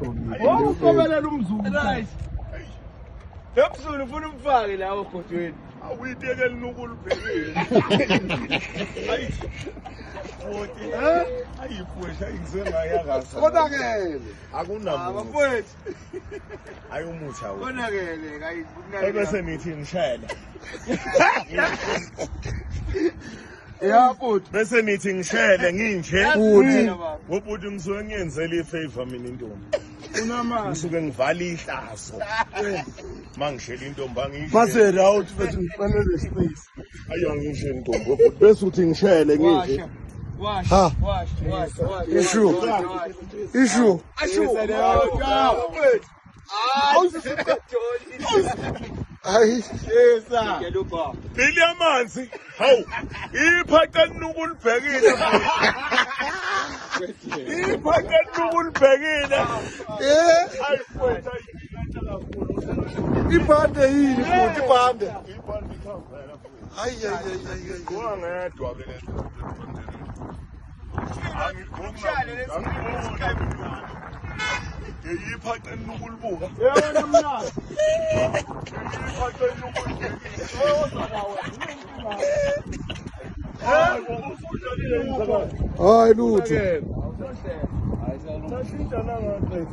Wawuqobelela umzulu. Right. Lo mzulu ufuna umfake la ogodweni. Awuyiteke linuku ulibhekile. Ayi. Futhi. Ayi mfowethu, ayi ngisengayakaza. Konakele. Akunamuntu. Bafowethu, Ayi umuthi awu. konakele kayi. Ebese nithi ngishele. Ya bhuti. Bese nithi ngishele nginje. Bhuti. Ngobhuti ngisuke ngiyenzela ifavor mina intombi. Unamali. Ngisuke ngivala ihlazo. Mangishela intombi angiyishele. Masera out mfethu ngifanele space. Ayi angishele intombi bhuti. Bese uthi ngishele nginje. Wash. Ha. Wash, wash, wash. Issue. Issue. Ashu. Hayi. Bili amanzi. Hawu. Iphaqa linuku ulibhekile. Iphaqa linuku ulibhekile. Eh, Ayi mfowethu ayinto kakhulu. ibhande yini bhuti ibhande? Ibhande ikhavela mfowethu. Hayi hayi hayi hayi. Gqoka ngedwa ke le. Iphaqa linuku ulibuka. Yebo mnandi. Iphaqa linuku ulibhekile. Hayi lutho. Sashintsha nangaqeda.